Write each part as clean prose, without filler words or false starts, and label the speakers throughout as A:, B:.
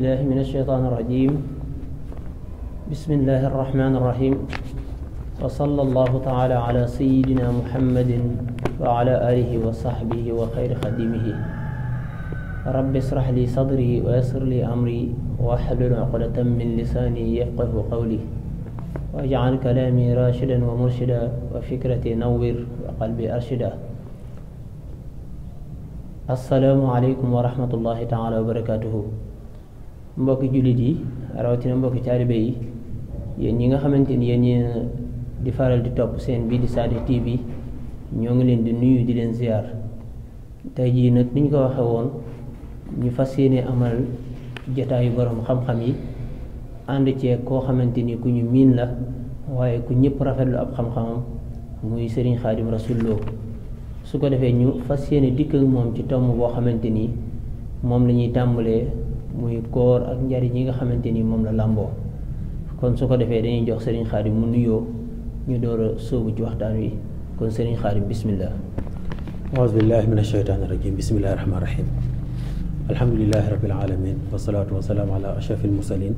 A: بالله من الشيطان الرجيم بسم الله الرحمن الرحيم وصلى الله تعالى على سيدنا محمد وعلى آله وصحبه وخير خديمه رب اشرح لي صدري ويسر لي أمري واحلل عقدة من لساني يفقه قولي واجعل كلامي راشدا ومرشدا وفكرتي نور وقلبي أرشدا. asalaamaaleykum wa rahmatullahi taala wa barakatuhu. mbokki jullit yi rawatina mbokki taalibe yi yéen ñi nga xamante ni yéen di faral di topp seen bii di Sadiq TV ñoo ngi leen di nuyu di leen ziar. tey jii nag ni ñu ko waxee woon ñu fas yéene amal jotaayu borom xam-xam yi ànd cee koo xamante ni ku ñu miin la waaye ku ñëpp rafetlu ab xam-xamam muy Serigne Khadim Rassoul Lo. su ko defee ñu fas yéene dikk ak moom ci tomb boo xamante ni moom la ñuy tàmbalee muy koor ak njariñ yi nga xamante ni moom la làmboo. kon su ko defee dañuy jox Serigne Khadim mu nuyoo ñu door a sóobu ci waxtaan wi kon Serigne Khadim bismillah.
B: auzu billahi min asheytaani rajim bismillahi rahmaani rahim alhamdulilahi rabbil alamin wasalaatu wasalaamu ala ashrafil mursalin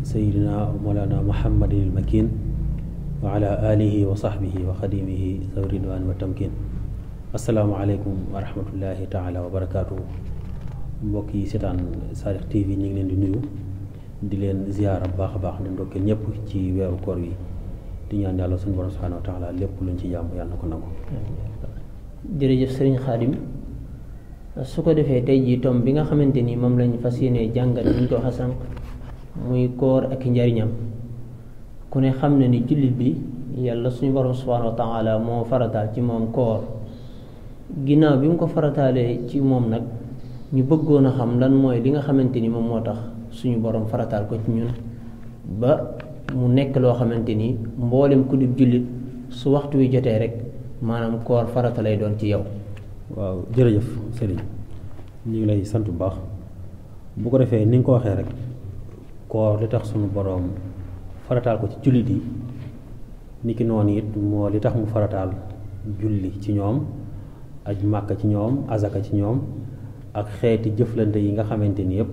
B: sayidina mawlana muhammadin il makin wa ala alihi wa sahbihi wa xadimihi zawi ridwaan wa tamkin. asalaamaaleykum wa rahmatullahi taala wa barakaatu. mbokk yi seetaan Sadiq TV ñu ngi leen di nuyu di leen ziyaara bu baax a baax di ndokkeel ñëpp ci weeru koor wi di ñaan yàlla suñu borom subhaanahu wa taala lépp luñ ci jàmm yàlla na ko nangu.
A: jërëjëf Serigne Khadim su ko defee tey jii tom bi nga xamante ni moom lañ fas yéenee jàngat ñu ko waxee sànq muy koor ak njariñam. ku ne xam na ni jullit bi yàlla suñu borom subhaanahu wa taala moo farataal ci moom koor ginnaaw bi mu ko farataalee ci moom nag ñu bëggoon a xam lan mooy li nga xamante ni moom moo tax suñu borom farataal ko ci ñun ba mu nekk loo xamante ni mboolem ku dib jullit su waxtu wi jotee rek maanaam koor farata lay doon ci yow.
B: waaw jërëjëf Serigne ñu ngi lay sant bu baax bu ko defee ni nga ko waxee rek koor li tax suñu borom farataal ko ci jullit yi niki noonu it moo li tax mu farataal julli ci ñoom aj màkka ci ñoom azaka ci ñoom ak xeeti jëflante yi nga xamante ni yëpp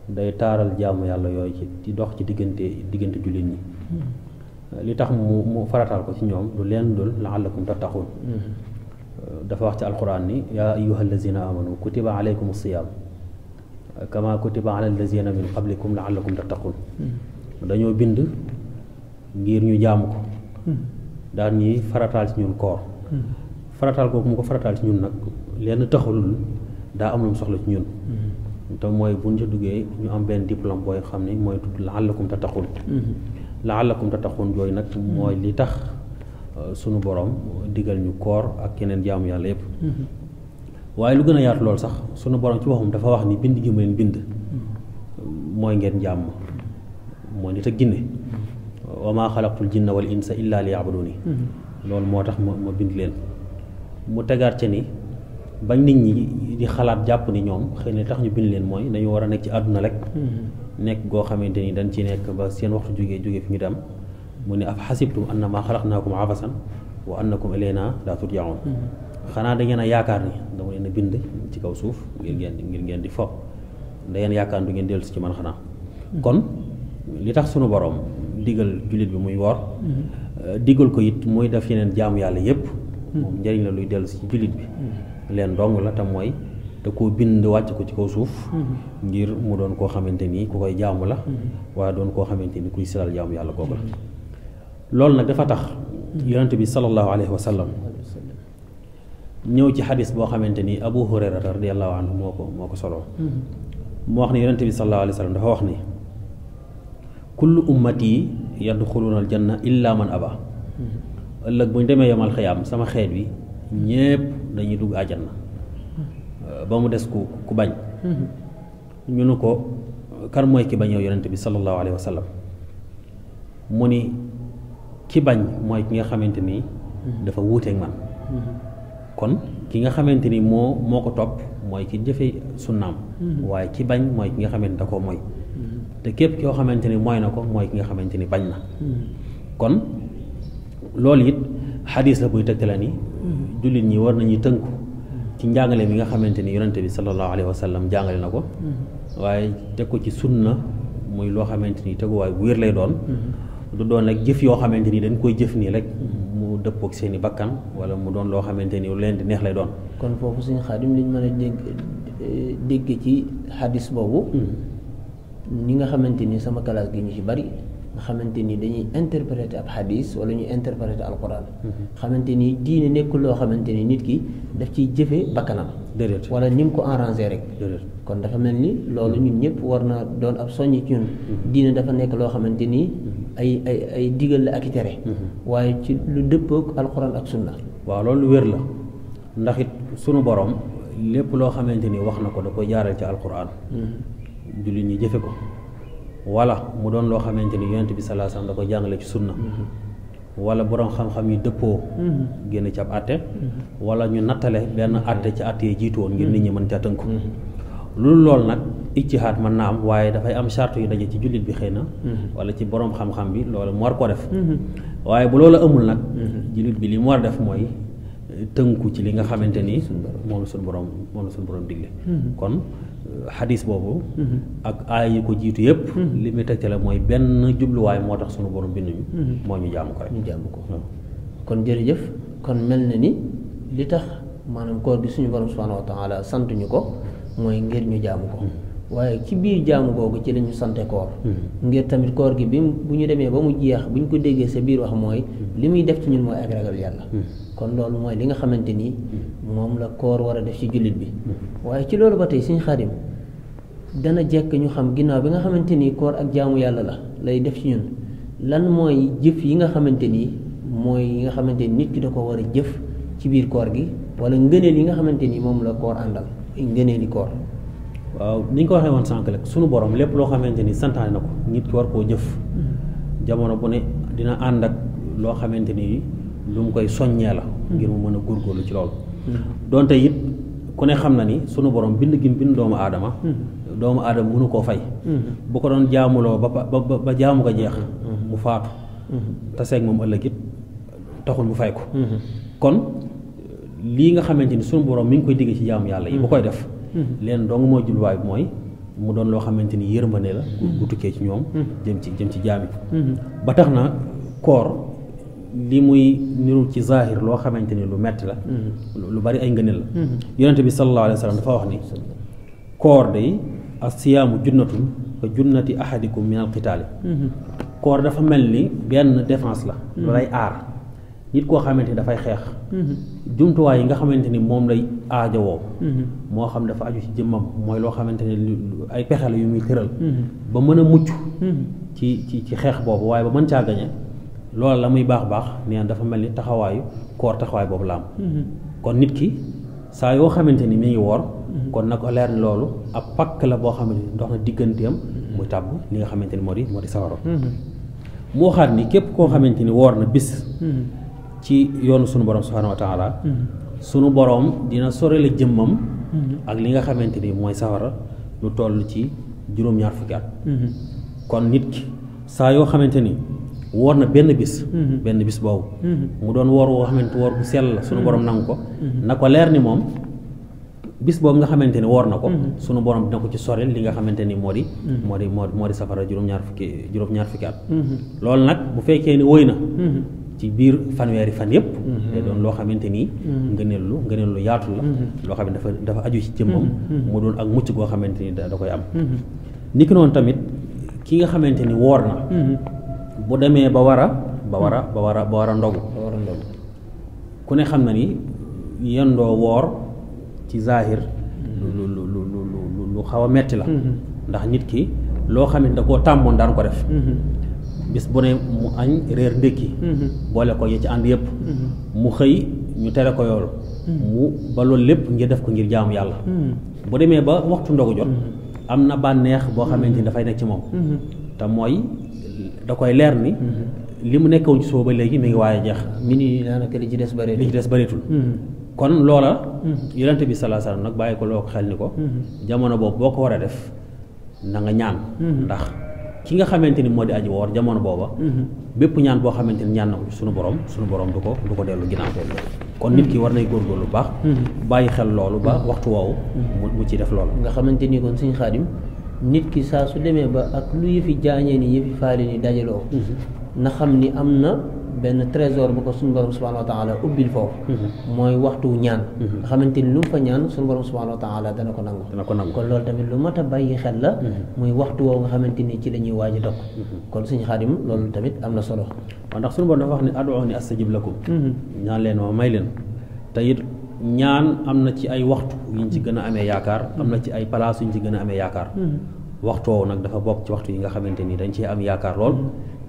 B: day taaral jaamu yàlla yooyu ci di dox ci diggante jullit ñi. li tax mu farataal ko ci ñoom du leen dul la'allakum tattaqun. dafa wax ci alquran ni yaa ayyuha allazina amanu kutiba alaykum as-siyam kama kutiba ala allazina min qablikum la'allakum tattaqun. dañoo bind ngir ñu jaamu ko daan ñuy farataal ci ñun koor farataal kooku mu ko farataal ci ñun nag lenn taxulul daa am lu mu soxla ci ñun te mooy buñ ci duggee ñu am benn diplôme booy xam ne mooy tudd la'allakum tattaqun. la'allakum tattaqun yooyu nag mooy li tax sunu borom digal ñu koor ak yeneen jaamu yàlla yépp waaye lu gën a yaatu loolu sax sunu borom ci waxum dafa wax ni bind gi mu leen bind mooy ngeen jàmm mooy nit ak ginne wa maa xalaqtul jinna wal insa illa li ya'buduni loolu moo tax ma bind leen mu tegaat ca ni bañ nit ñi di xalaat jàpp ni ñoom xëy na tax ñu bind leen mooy dañu war a nekk ci àdduna rek nekk goo xamante ni dañ ci nekk ba seen waxtu jógee fi ñu dem mu ne af xasibtum annamaa xalaqnaakum abasan wa annakum ilayna laa turja'un xanaa da ngeen a yaakaar ni dama leen a bind ci kaw suuf ngir ngeen di fo da ngeen yaakaar du ngeen dellu si ci man xanaa kon li tax sunu borom digal jullit bi muy woor digal ko it muy def yeneen jaamu yàlla yépp moom njëriñ la luy dellu si ci jullit bi leen dong la te mooy da koo bind wàcc ko ci kaw suuf ngir mu doon koo xamante ni ku koy jaamu la waaye doon koo xamante ni kuy silal jaamu yàlla kooku la loolu nag dafa tax yonent bi sallallahu alayhi wa sallam ñëw ci xadis boo xamante ni Abu Hurayrata radiyallahu anhu moo ko soloo moo wax ne yonent bi sallallahu alayhi wa sallam dafa wax ni kullu ummati yadxuluuna aljanna illa man aba ëllëg bu ñu demee yomal xiyaam sama xeet wi ñépp dañuy dugg àjjana ba mu des ku bañ ñu ne ko kan mooy ki bañ yow yonent bi sallallahu alayhi wa sallam mu ni ki bañ mooy ki nga xamante ni dafa wuuteeg man kon ki nga xamante ni moo ko topp mooy ki jëfe sunnaam waaye ki bañ mooy ki nga xamante ni da koo mooy te képp koo xamante ni mooy na ko mooy ki nga xamante ni bañ na kon loolu it xadis la buy tegtale ni jullit ñi war nañuy tënku ci njàngale mi nga xamante ni yonente bi sallallahu alayhi wa sallam jàngale na ko waaye teg ko ci sunna muy loo xamante ni teguwaay bu wér lay doon du doon nag jëf yoo xamante ni dañ koy jëf nii rek mu dëppook seeni bakkan wala mu doon loo xamante ni lu leen di neex lay doon.
A: kon foofu suñu Xaadim liñ mën a dégg ci xadis boobu ñi nga xamante ni sama classe gi ñu ci bari nga xamante ni dañuy interpréter ab xadis wala ñuy interpréter alquran xamante ni diine nekkul loo xamante ni nit ki daf ciy jëfe bakkanam
B: déedéet
A: wala ni mu ko arrangé rek
B: déedéet
A: kon dafa mel ni loolu ñun ñëpp war na doon ab soññi ci ñun diine dafa nekk loo xamante ni ay digal la ak i tere waaye ci lu dëppook alquran ak sunna.
B: waaw loolu lu wér la ndax it sunu borom lépp loo xamante ni wax na ko da koy jaaral ci alquran jullit ñi jëfe ko wala mu doon loo xamante ni yonent bi sallallahu alayhi wasallam da koy jàngale ci sunna wala borom xam-xam yi dëppoo génn ci ab àtte wala ñu nattale benn àtte ci àtte yi jiitu woon ngir nit ñi mën ca tënku loolu nag ijtihaad mën na am waaye dafay am charte yu daje ci jullit bi xëy na wala ci borom xam-xam bi loolu mu war koo def waaye bu loolu amul nag jullit bi li mu war a def mooy tënku ci li nga xamante ni moom la suñu borom digle kon xadis boobu ak aay yi ko jiitu yëpp li muy tegte la mooy benn jubluwaay moo tax suñu borom binduñu moo ñu jaamu ko rek
A: ñu jaamu ko kon jërëjëf kon mel na ni li tax maanaam koor gi suñu borom subhanahu wa taala sant ñu ko mooy ngir ñu jaamu ko waaye ci biir jaamu googu ci la ñu sante koor ngir tamit koor gi bi bu ñu demee ba mu jeex bu ñu ko déggee sa biir wax mooy li muy def ci ñun mooy ak ragal yàlla kon loolu mooy li nga xamante ni moom la koor war a def ci jullit bi waaye ci loolu ba tey Sëñ Xaadim dana jekk ñu xam ginnaaw bi nga xamante ni koor ak jaamu yàlla la lay def ci ñun lan mooy jëf yi nga xamante ni mooy yi nga xamante ni nit ki da ko war a jëf ci biir koor gi wala ngëneel yi nga xamante ni moom la koor àndal ngëneeli koor.
B: waaw ni ñu ko waxee woon sànq rek sunu borom lépp loo xamante ni santaane na ko nit ki war koo jëf jamono bu ne dina ànd ak loo xamante ni lu mu koy soññee la ngir mu mën a góorgóorlu ci loolu donte it ku ne xam na ni sunu borom bind gi bind doomu aadama mënu koo fay bu ko doon jaamuloo ba jaamu ko jeex mu faatu taseeg moom ëllëg it taxul mu fay ko kon lii nga xamante ni sunu borom mi ngi koy digg ci jaamu yàlla yi bu koy def leen dong mooy jubluwaay bi mooy mu doon loo xamante ni yërmande la bu tukkee ci ñoom jëm ci jaami ba tax na koor li muy niru ci zahir loo xamante ni lu metti la lu bari ay ngëneel la yonente bi sallallahu alayhi wa sallam dafa wax ni koor day as-siyaamu junnatun ka junnati ahadikum min al-qitaali koor dafa mel ni benn défense la lu lay aar nit koo xamante ni dafay xeex jumtuwaay yi nga xamante ni moom lay aajowoo moo xam dafa aju ci jëmmam mooy loo xamante ni ay pexe la yu muy tëral ba mën a mucc ci xeex boobu waaye ba mën caa gañe loolu la muy baax neen dafa mel ni taxawaayu koor taxawaay boobu la am kon nit ki saa yoo xamante ni mi ngi woor kon na ko leer ni loolu ab pakk la boo xamante ni dox na digganteem muy tàbb li nga xamante ni moo di sawara mu waxaat ni képp koo xamante ni woor na bis ci yoonu sunu borom subhanahu wa taala sunu borom dina sore la jëmmam ak li nga xamante ni mooy sawara lu toll ci juróom-ñaar fukki at kon nit ki saa yoo xamante ni woor na benn bis boobu mu doon woor woo xamante woor bu sell la sunu borom nangu ko na ko leer ni moom bis boobu nga xamante ni woor na ko sunu borom dina ko ci sorel li nga xamante ni moo di safara juróom-ñaar fukki at loolu nag bu fekkee ni wóy na ci biir fanweeri fan yëpp day doon loo xamante ni ngëneel lu yaatu la loo xam ne dafa aju ci jëmmam mu doon ak mucc goo xamante ni da koy am niki noonu tamit ki nga xamante ni woor na bu demee ba war a ndogu ku ne xam na ni yendoo woor ci zahir lu xaw a metti la ndax nit ki loo xam ne da koo tàmmoon daan ko def bis bu ne mu añ réer ndékki boole ko yi ci ànd yëpp mu xëy ñu tere ko yoolu mu ba loolu lépp ngir def ko ngir jaamu yàlla bu demee ba waxtu ndogu jot am na bànneex boo xamante ni dafay nekk ci moom te mooy da koy leer ni li mu nekkoon ci suba ba léegi mi ngi waaye jeex
A: mi ni daanaka li ci des bëreetul
B: kon loola yonente bi sallallahu alayhi wasallam nag bàyyi ko loo ko xel ni ko jamono boobu boo ko war a def na nga ñaan ndax ki nga xamante ni moo di aji woor jamono booba bépp ñaan boo xamante ni ñaan na ko ci sunu borom du ko dellu ginnaaw kon nit ki war nay góorgóorlu lu baax bàyyi xel loolu ba waxtu woowu mu ci def loolu
A: nga xamante ni kon Sëñ Xaadim nit ki saa su demee ba ak lu yëfi jaañee ni yëfi faali ni dajaloo na xam ni am na benn trésor bu ko suñu borom subhanahu wa taala ubbil foofu mooy waxtu ñaan nga xamante ni lu mu fa ñaan suñu borom subhanahu wa taala dana ko nangu kon loolu tamit lu mat a bàyyi xel la muy waxtu woowu nga xamante ni ci la ñuy waaj a dog kon Sëñ Xaadim loolu tamit am na solo
B: waaw ndax suñu borom dafa wax ne ad'uuni astajib lakum ñaan leen ma may leen te it ñaan am na ci ay waxtu yuñ ci gën a amee yaakaar am na ci ay place yuñ ci gën a amee yaakaar waxtu woowu nag dafa bokk ci waxtu yi nga xamante ni dañ cee am yaakaar lool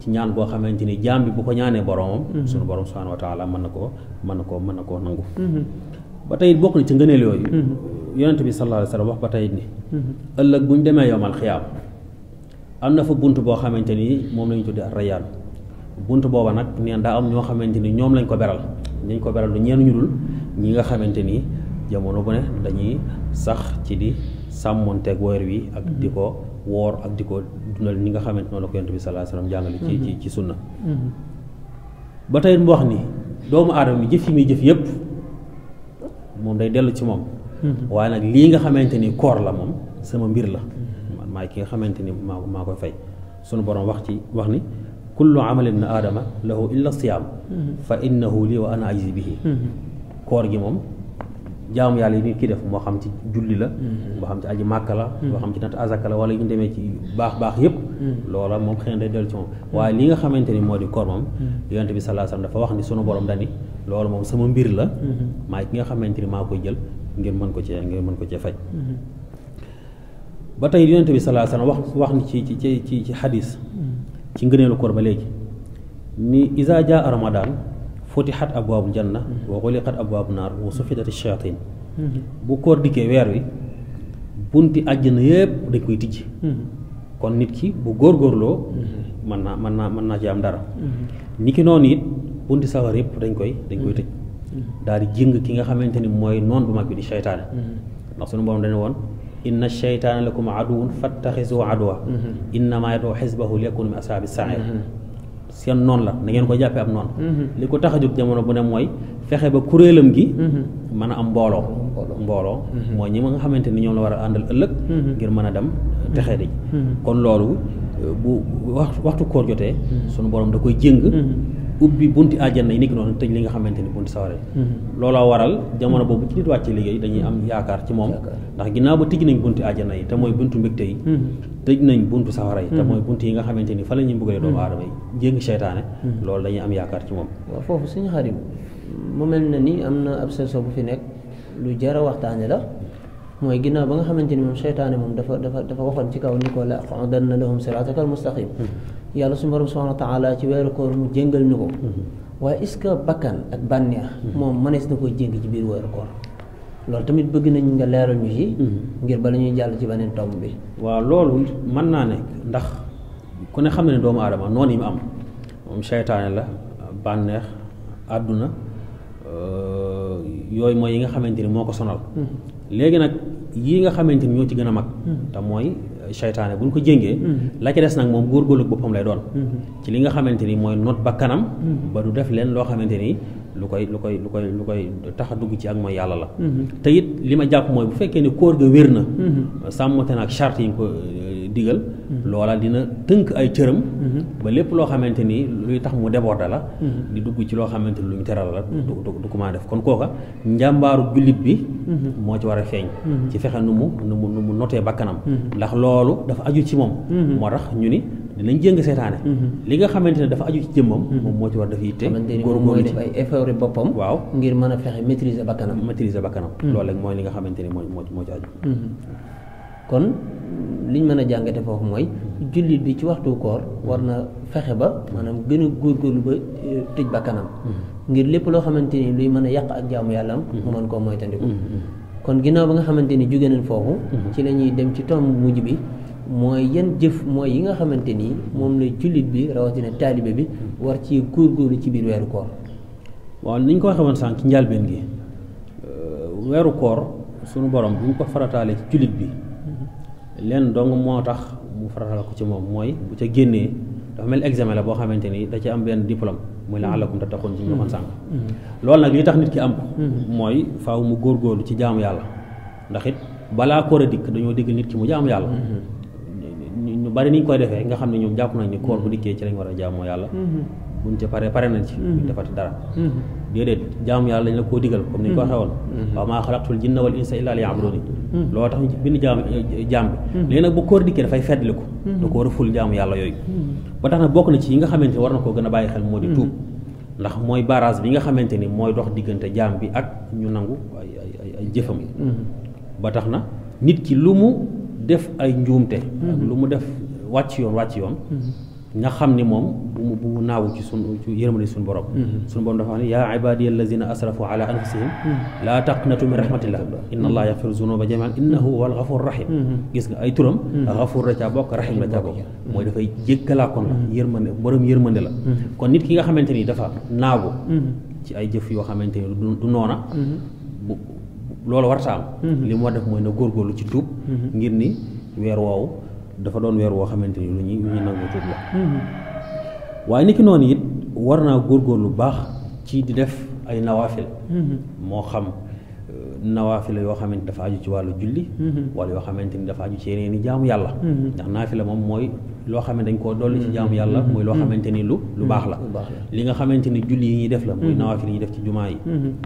B: ci ñaan boo xamante ni jaam bi bu ko ñaanee boromam suñu borom subhanahu wa taala mën na koo nangu ba tey bokk na ci ngëneel yooyu yonent bi sallallahu alayhi wa sallam wax ba tey ni ëllëg bu ñu demee yowmal xiyaam am na fa bunt boo xamante ni moom la ñu tuddee ar-rayyaan bunt booba nag neen daa am ñoo xamante ni ñoom lañ ko beral lu ñeen ñu dul ñi nga xamante ni jamono bu ne dañuy sax ci di sàmmonteeg weer wi ak di ko woor ak di ko dundal ni nga xamante noonu la ko yonent bi sallallahu alayhi wasallam jàngale ci sunna ba tey mu wax ni doomu aadama bi jëf yi muy jëf yépp moom day dellu ci moom waaye nag lii nga xamante ni koor la moom sama mbir la man maay ki nga xamante ni maa koy fay sunu borom wax ni kullu amali ibn aadama lahu illa siyaam fa innahu lii wa ana ajzi bihi koor gi moom jaamu yàlla yi nit ki def moo xam ci julli la moo xam ci aji màkka la moo xam ci natt azaka la wala ñu demee ci baax yépp loola moom xëy na day dellu ci moom waaye li nga xamante ni moo di koor moom yonent bi sallallahu alayhi wasallam dafa wax ni sunu borom dani loolu moom sama mbir la maay ki nga xamante ni maa koy jël ngir mën ko cee faj ba tey yonent bi sallallahu alayhi wasallam wax ni ci xadis ci ngëneelu koor ba léegi ni iza jaa ramadan futixat abwaabul janna wa xuliqat abwaabu naar wa sufidat shayatin bu koor dikkee weer wi bunti àjjana yépp dañ koy tijji kon nit ki bu góorgóorloo mën naa ci am dara ni ki noonu it bunti sawar yépp dañ koy tëj daal di jëng ki nga xamante ni mooy noon bu mag bi di seytaane ndax sunu borom dañu woon inna sheytaana lakum aduwwun fattaxizu aduwwa innamaa yad'u xisbahu liyakunu min ashaabi sa'iir seen noonu la na ngeen ko jàppee am noonu li ko tax a jóg jamono bu ne mooy fexe ba kuréelam gi mën a am mbooloo mooy ñi nga xamante ni ñoom la war a àndal ëllëg ngir mën a dem texee di kon loolu bu waxtu koor jotee sunu borom da koy jëng ubbi bunti àjjana yi ni ki noonu tëj li nga xamante ni bunti sawara looloo waral jamono boobu ci nit wàcce liggéey dañuy am yaakaar ci moom ndax ginnaaw ba tëj nañ bunti àjjana yi te mooy buntu mbégte yi tëj nañ buntu sawara yi te mooy buntu yi nga xamante ni fa la ñuy mbugalee doomu aadama yi jéngi seytaane loolu dañuy am yaakaar ci moom
A: waaw foofu Sëñ Xaadim mu mel na ni am na ab seso bu fi nekk lu jar a waxtaane la mooy ginnaaw ba nga xamante ni moom seytaane moom dafa waxoon ci kaw ni ko la aqudanna lahum siraatakal mustaqim yàlla suñu borom subhanahu wa taala ci weeru koor mu jëngal ni ko waaye est-ce que bakkan ak bànneex moom mënees na koy jéng ci biir weeru koor loolu tamit bëgg nañ nga leeral ñu ci ngir bala ñuy jàll ci beneen tomb bi
B: waaw loolu mën naa nekk ndax ku ne xam ne doomu aadama noonu yi mu am moom seytaane la bànneex àdduna yooyu mooy yi nga xamante ni moo ko sonal léegi nag yii nga xamante ni ñoo ci gën a mag te mooy seytaane bu ñu ko jéngee la ca des nag moom góorgóorlu boppam lay doon ci li nga xamante ni mooy not ba kanam ba du def leen loo xamante ni lu koy tax a dugg ci ak mooy yàlla la te it li ma jàpp mooy bu fekkee ne kóor ga wér na sàmmate na ak charte yi nga ko digal loola dina tënk ay cëram ba lépp loo xamante ni luy tax mu déborder la di dugg ci loo xamante ni lu ñu teral la du ko mën a def kon kooka njàmbaaru jullit bi moo ci war a feeñ ci fexe nu mu notee bakkanam ndax loolu dafa aju ci moom moo tax ñu ni dinañ jéng seetaane li nga xamante ne dafa aju ci jëmmam moom moo ci war def yitte
A: góorgóorlu ci ay effort boppam
B: waaw
A: ngir mën a fexe maîtriser bakkanam
B: loolu rek mooy li nga xamante ni moo ci aju
A: kon liñ mën a jàngate foofu mooy jullit bi ci waxtu koor war na fexe ba maanaam gën a góorgóorlu ba tëj bakkanam ngir lépp loo xamante ni luy mën a yàq ak jaamu yàlla am mu mën koo moytandiku kon ginnaaw ba nga xamante ni jóge nañ foofu ci la ñuy dem ci tomb mujj bi mooy yan jëf mooy yi nga xamante ni moom la jullit bi rawatina taalibe bi war ci góorgóorlu ci biir weeru koor
B: waaw ni ñu ko waxee woon sànq ci njëlbéen gi weeru koor sunu borom bu ñu ko farataalee ci jullit bi leen dong moo tax mu faratal ko ci moom mooy bu ca génnee dafa mel examen la boo xamante ni da ci am benn diplôme muy la'allakum tattaqun ci ñu waxoon sànq loolu nag li tax nit ki am ko mooy faaw mu góorgóorlu ci jaamu yàlla ndax it balaa koor a dikk dañoo digg nit ki mu jaamu yàlla ñu bari ni ñu koy defee nga xam ne ñoom jàpp nañ ni koor bu dikkee ci lañ war a jaamoo yàlla buñ ca pare nañ ci buñ defati dara déedéet jaamu yàlla dañ la koo digal comme ni ñu ko waxee woon waaw maa xalaqtul jinna wal insa illa liya'buduni loolu tax bind jaam bi léegi nag bu koor dikkee dafay feddli ko da ko war a ful jaamu yàlla yooyu ba tax na bokk na ci yi nga xamante ni war na koo gën a bàyyi xel moo di tuub ndax mooy barrage bi nga xamante ni mooy dox diggante jaam bi ak ñu nangu ay jëfam ba tax na nit ki lu mu def ay njuumte lu mu def wàcc yoon nga xam ni moom bu mu naawu ci yërmande suñu borom suñu borom dafa wax ne yaa ibadiya allazina asrafu ala anfusihim laa taqnatu min rahmatillah inna allah yaghfiru zunuba jamian innahu huwal ghafur rahim gis nga ay turam ghafur da caa bokk rahim la caa bokk mooy dafay jéggalaa kon la yërmande borom yërmande la kon nit ki nga xamante ni dafa naagu ci ay jëf yoo xamante ni du noona loolu warta am li mu war def mooy na góorgóorlu ci tuub ngir ni weer woowu dafa doon weer woo xamante ni lu ñuy nangoo tuub la waaye niki noonu it war naa góorgóorlu baax ci di def ay nawaafil moo xam nawaafila yoo xamante dafa aju ci wàllu julli wala yoo xamante ni dafa aju ci yeneen i jaamu yàlla ndax naafila moom mooy loo xam ne dañ koo dolli ci jaamu yàlla muy loo xamante ni lu baax la li nga xamante ni julli yi ñuy def la muy nawaafila yi ñuy def ci jumaa yi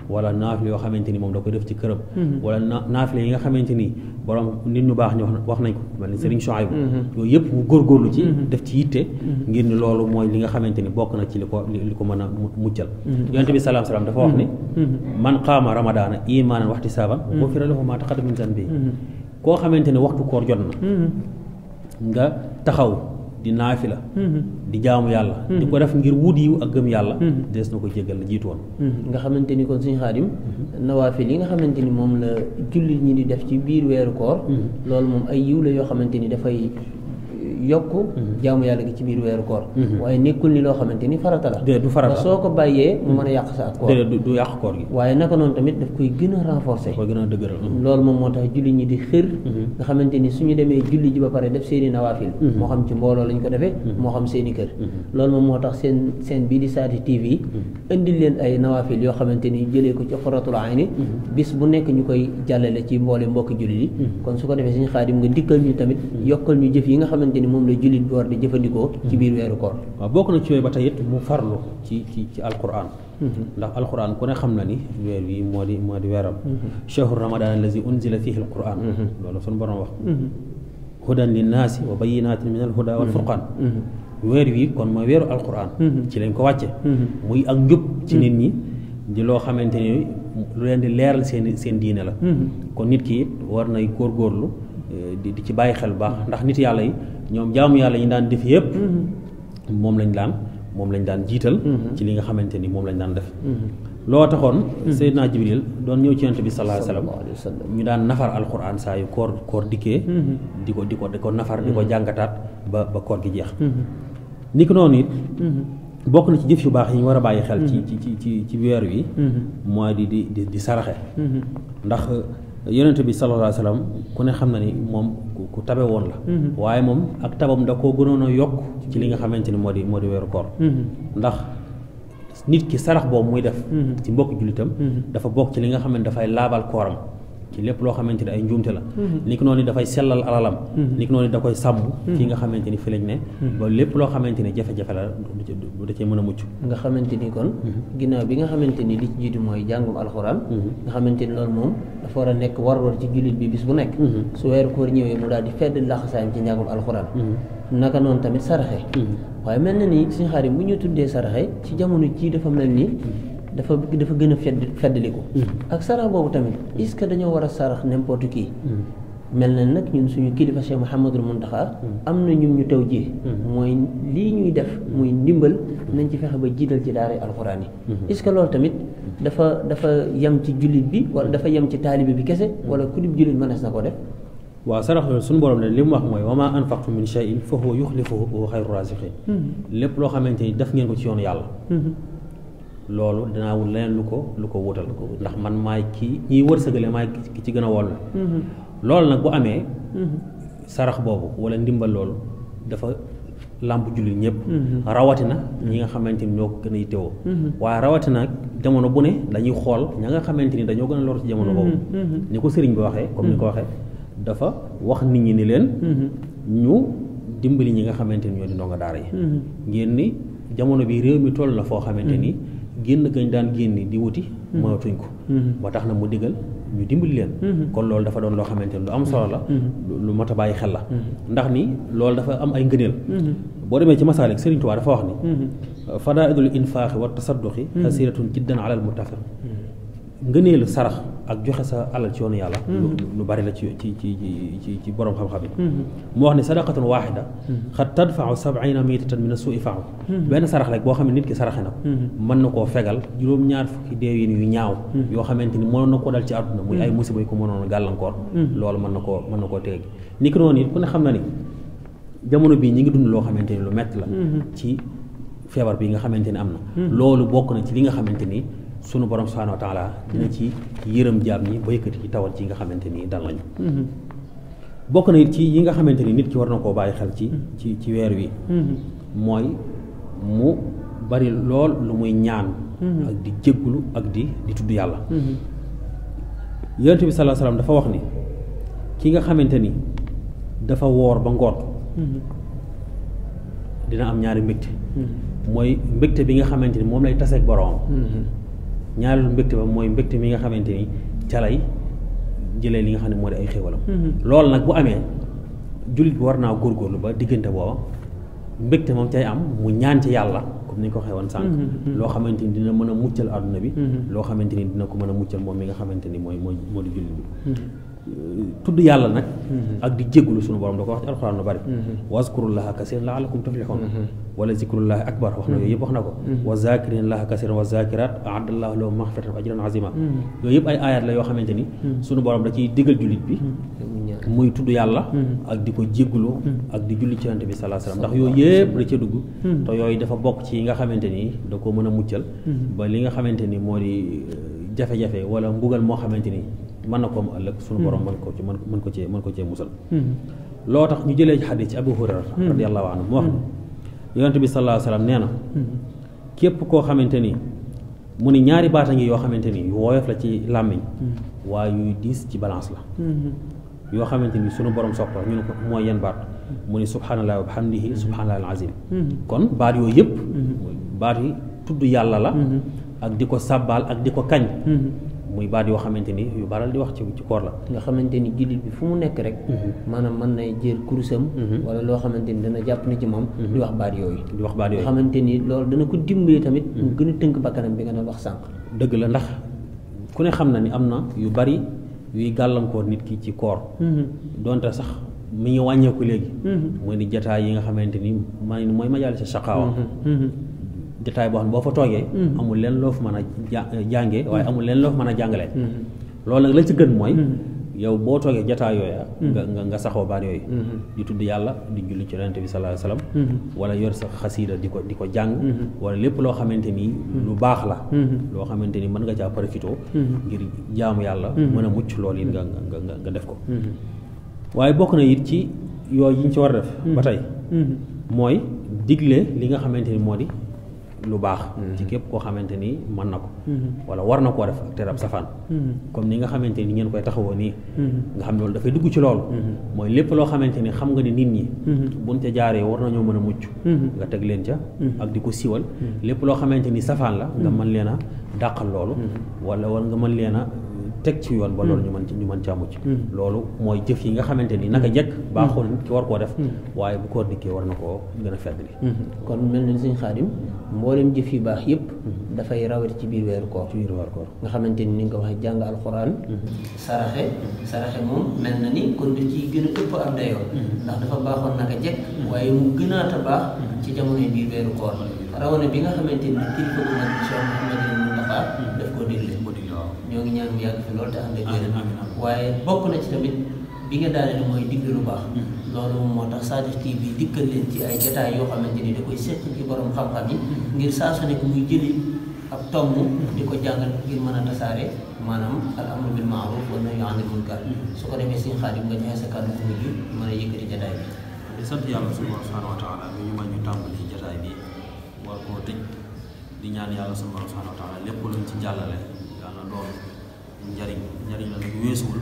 B: wala naafila yoo xamante ni moom da koy def ci këram wala naafila yi nga xamante ni borom nit ñu baax ñu wax nañ ko mel ni Serigne Souhaïbou yooyu yëpp mu góorgóorlu ci def ci yitte ngir ni loolu mooy li nga xamante ni bokk na ci li ko mën a muccal yonent bi salaam salaam dafa wax ni man qaama ramadaana imaanan wahtisaaban ghufira lahu maa taqaddama min zanbihi koo xamante ne waxtu koor jot na nga taxaw di naafila di jaamu yàlla di ko def ngir wut yiw ak gëm yàlla des na ko jéggal la jiitu woon
A: nga xamante ni kon suñu Xaadim nawaafil yi nga xamante ni moom la jullit ñi di def ci biir weeru koor loolu moom ay yiw la yoo xamante ni dafay yokk jaamu yàlla gi ci biir weeru koor waaye nekkul ni loo xamante ni farata la
B: du farata
A: ba soo ko bàyyee mu mën a yàq sa ak koor
B: du yàq koor gi
A: waaye naka noonu tamit daf koy gën a renforcer
B: koy gën a dëgëral
A: loolu moom moo tax julli ñi di xër nga xamante ni suñu demee julli ji ba pare def seeni nawaafil moo xam ci mbooloo lañ ko defee moo xam seeni kër loolu moom moo tax seen bii di Saati TV indil leen ay nawaafil yoo xamante ni jëlee ko ci Qurratul Ayni bis bu nekk ñu koy jàllale ci mboole mbokki julli yi kon su ko defee suñu Xaadim nga dikkal ñu tamit yokkal ñu jëf yi nga xamante ni moom la jullit bi war di jëfandikoo ci biir weeru koor
B: waaw bokk na ci yooyu ba tey it mu farlu ci alquran ndax alquran ku ne xam na ni weer wi moo di weeram shahru ramadan allazi unzila fihi alquran loolu suñu borom wax hudan linnaasi wa bayyinatin min alhuda wal furqan weer wi kon mooy weeru alquran ci lañ ko wàcce muy ak njub ci nit ñi di loo xamante ni lu leen di leeral seen diine la kon nit ki it war nay góorgóorlu di ci bàyyi xel baax ndax nit yàlla yi ñoom jaamu yàlla yi daan def yëpp moom lañ daan jiital ci li nga xamante ni moom lañ daan def loo taxoon Seydina Jibril doon ñëw ci Yonent bi sallallahu alayhi wa sallam ñu daan nafar alquran saa yu koor dikkee di ko nafar di ko jàngataat ba koor gi jeex ni ko noonu it bokk na ci jëf yu baax yi ñu war a bàyyi xel ci weer wi mooy di saraxe ndax yonent bi sallallahu alayhi wa sallam ku ne xam na ni moom ku tabe woon la waaye moom ak tabam da koo gënoon a yokk ci li nga xamante ni moo di weeru koor ndax nit ki sarax boobu muy def ci mbokk jullitam dafa bokk ci li nga xamante dafay laabal kooram ci lépp loo xamante ni ay njuumte la ni ko noonu dafay sellal alalam ni ko noonu da koy sàmm fii nga xamante ni fi lañ ne ba lépp loo xamante ni jafe-jafe la du da cee mën a mucc
A: nga xamante ni kon ginnaaw bi nga xamante ni li ci jiitu mooy jàngum alxuraan nga xamante ni loolu moom dafa war a nekk war ci jullit bi bis bu nekk su weeru koor ñëwee mu daal di fedd laxasaayam ci njàngum alxuraan naka noonu tamit saraxe waaye mel na ni suñu Xaadim bu ñu tuddee saraxe ci jamono jii dafa mel ni dafa gën a feddaliku ak sarax boobu tamit est-ce que dañoo war a sarax n'importe qui mel na nag ñun suñu kilifa Cheikh Mouhamadul Muntaxa am na ñu taw ji mooy lii ñuy def muy ndimbal nañ ci fexe ba jiital ci daara alxuraan yi est-ce que loolu tamit dafa yem ci jullit bi wala dafa yem ci taalibe bi kese wala ku dib jullit mënees na ko def
B: waaw sarax loolu suñu borom ne li mu wax mooy wa maa anfaqtum min shay'in fa huwa yuxlifuhu wa huwa xayru raasiqiin lépp loo xamante ni def ngeen ko ci yoonu yàlla loolu dinaa wut leneen lu ko wutal ndax man maay kii ñiy wërsëgale maay ki ci gën a woll loolu nag bu amee sarax boobu wala ndimbal loolu dafa làmp jullit ñëpp rawatina ñi nga xamante ni ñoo ko gën a yittewoo waaye rawatina jamono bu ne dañuy xool ña nga xamante ni dañoo gën a lor ci jamono boobu ni ko sëriñ bi waxee comme ni ko waxee dafa wax nit ñi ni leen ñu dimbali ñi nga xamante ni ñoo di ndongo daara yi ngeen ni jamono bi réew mi toll na foo xamante ni génn gañ daan génni di wuti mënatuñ ko ba tax na mu digal ñu dimbali leen kon loolu dafa doon loo xamante ni lu am solo la lu mat a bàyyi xel la ndax ni loolu dafa am ay ngëneel boo demee ci masaalik Sëriñ Tuubaa dafa wax ni fadaa'ilul infaaxi wa tasadduqi kasiratun jiddan alal muttafiq ngëneelu sarax ak joxe sa alal ci yoonu yàlla lu bari la ci borom xam-xam yi mu wax ne sadaqatun waaxida xat tadfau 70 miitatan min as-suu'i faaw benn sarax rek boo xam ne nit ki saraxe na ko mën na koo fegal juróom-ñaar fukki deewin yu ñaaw yoo xamante ni mënoon na koo dal ci àdduna muy ay musiba yu ko mënoon a gàllankoor loolu mën na koo teg ni ki noonu it ku ne xam na ni jamono bii ñi ngi dund loo xamante ni lu metti la ci feebar bi nga xamante ni am na loolu bokk na ci li nga xamante ni sunu borom subhanahu wa taala dina ci yërëm jaam ñi ba yëkkati ci tawat ci nga xamante ni dal nañu bokk na it ci yi nga xamante ni nit ki war na koo bàyyi xel ci weer wi mooy mu bari lool lu muy ñaan ak di jéggulu ak di tudd yàlla yonent bi sallallahu alayhi wasallam dafa wax ni ki nga xamante ni dafa woor ba ngoot dina am ñaari mbégte mooy mbégte bi nga xamante ni moom lay taseeg boroom ñaareelu mbégte ba mooy mbégte mi nga xamante ni ca lay jëlee li nga xam ne moo di ay xéwalam loolu nag bu amee jullit bi war naa góorgóorlu ba diggante booba mbégte moom cay am mu ñaan ci yàlla comme ni ko waxee woon sànq loo xamante ni dina mën a muccal àdduna bi loo xamante ni dina ko mën a muccal moom mi nga xamante ni moo di jullit bi tudd yàlla nag ak di jéggulu suñu borom da ko wax ci alxuraan lu bari wazkurullaha kasiran la'allakum tuflihun wala zikrullahi akbar wax na yooyu yëpp wax na ko wa zakirillaha kasiran wa zakirat a'addallahu lahum maghfiratan wa ajran azima yooyu yëpp ay ayat la yoo xamante ni suñu borom da ciy digal jullit bi muy tudd yàlla ak di ko jéggulu ak di julli ci Yonent bi sallallahu alayhi wasallam ndax yooyu yëpp da ca dugg te yooyu dafa bokk ci yi nga xamante ni da ko mën a muccal ba li nga xamante ni moo di jafe-jafe wala mbugal moo xamante ni mën na ko am ëllëg suñu borom mën ko cee musal loo tax ñu jëlee ci xadis ci Abu Hurayra radiyallahu anhu mu wax ne Yonent bi sallallahu alayhi wasallam nee na képp koo xamante ni mu ni ñaari baata ngi yoo xamante ni yu woyof la ci làmmiñ waaye yuy diis ci balance la yoo xamante ni sunu borom soxla ñu ne ko mooy yan baat mu ni subhanallahi wa bihamdihi subhanallahi al-azim kon baat yooyu yëpp baat yi tudd yàlla la ak di ko sàbbaal ak di ko kañ muy baat yoo xamante ni yu baral di wax ci koor la
A: nga xamante ni jullit bi fu mu nekk rek maanaam mën nay jël kurusam wala loo xamante ni dana jàpp ni ci moom di wax baat yooyu nga xamante ni loolu dana ko dimbali tamit mu gën a tënk bakkanam bi nga doon wax sànq
B: dëgg la ndax ku ne xam na ni am na yu bari yuy gàllankoor nit ki ci koor donte sax mi ngi wàññeeku léegi mooy ni jataay yi nga xamante ni mooy majalis shaqaawa jataay boo xam ne boo fa toogee amul leen loo fa mën a jàngee waaye amul leen loo fa mën a jàngalee loolu nag la ci gën mooy yow boo toogee jataay yooya nga saxoo baat yooyu di tudd yàlla di julli ci Yonent bi sallallahu alayhi wasallam wala yor sa xasiida di ko jàng wala lépp loo xamante ni lu baax la loo xamante ni mën nga caa profité ngir jaamu yàlla mën a mucc loolu it nga def ko waaye bokk na it ci yooyu yi ñu ci war a def ba tey mooy digle li nga xamante ni moo di lu baax ci képp koo xamante ni mën na ko wala war na koo def ak terab safaan comme ni nga xamante ni ngeen koy taxawoo nii nga xam ne loolu dafay dugg ci loolu mooy lépp loo xamante ni xam nga ni nit ñi buñ ca jaaree war nañoo mën a mucc nga teg leen ca ak di ko siwal lépp loo xamante ni safaan la nga mën leen a dàqal loolu wala nga mën leen a teg ci yoon ba loolu ñu mën caa mucc loolu mooy jëf yi nga xamante ni naka jekk baaxoo na nit ki war koo def waaye bu koor dikkee war na koo gën a fedd li
A: kon mel na ni Sëñ Xaadim mboolem jëf yu baax yëpp dafay rawati ci biir weeru koor nga xamante ni nga ko waxee jàng alxuraan saraxe moom mel na ni kon da ciy gën a ëpp ab dayoo ndax dafa baaxoon naka jekk waaye mu gënaata baax ci jamonoy biir weeru koor rawana bi nga xamante ni kilifa bu mag Cheikh Mouhamadou Mountakha daf koo dégle ñoo ngi ñaan mu yàgg fi loolu te ànd ak wér waaye bokk na ci tamit bi nga daane ni mooy digle lu baax loolu moo tax Sadikh TV dikkal leen ci ay jotaay yoo xamante ni da koy seq ci borom xam-xam yi ngir saa su nekk muy jëli ab tomb di ko jàngal ngir mën a tasaare maanaam al amru bil maaruf wa nahyu anil munkar su ko defee Sëriñ Xaadim nga joxe sa kàddu bu mujj mën a yëkkati jataay bi.
B: di sant yàlla subhanahu wa taala bi ñu mën ñu tàmbali jataay bi war koo tëj di ñaan yàlla subhanahu wa taala lépp luñ ci jàllale yàlla doon njariñ la nag weesuwul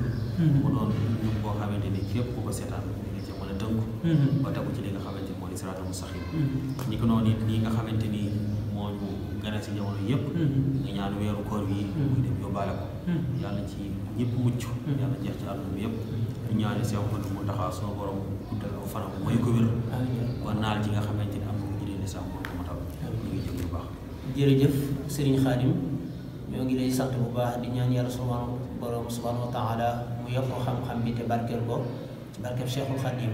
B: mu doon ñu boo xamante ni képp ku ko seetaan di nga ci mën a tënku ba tegu ci li nga xamante ni moo di siraatal mustaqim ni ko noonu it lii nga xamante ni moo ñu gane si jamono yëpp nga ñaan weeru koor wi muy dem yóbbaale ko yàlla ci ñëpp mucc yàlla jeex ci àdduna bi yëpp ñu ñaani Seex Ahmadu Muntaxa sunu borom guddal aw fanam mooy ko wér ba naal ci nga xamante ni am na ko ci leen sax moo ko matal ñu ngi jëm bu baax.
A: jërëjëf Sëriñ Xaadim ñoo ngi lay sant bu baax di ñaan yàlla subhanahu borom subhanahu wa taala mu yokk xam-xam bi te barkeel ko ci barkeel Cheikhul Xaadim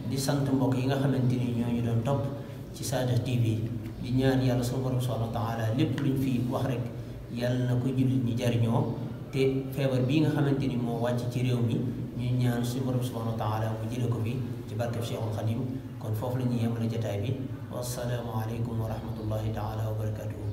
A: di sant mbokk yi nga xamante ni ñoo ñu doon topp ci Saada TV di ñaan yàlla suñu borom subhanahu wa taala lépp luñ fi wax rek yàlla na ko jullit ñi jariñoo te feebar bii nga xamante ni moo wàcc ci réew mi ñu ñaan suñu borom subhanahu wa taala mu jële ko fi ci barkeb Cheikhul Xaadim kon foofu la ñuy yemale jotaay bi wassalaamu aleykum wa rahmatullahi taala wa barakatuhu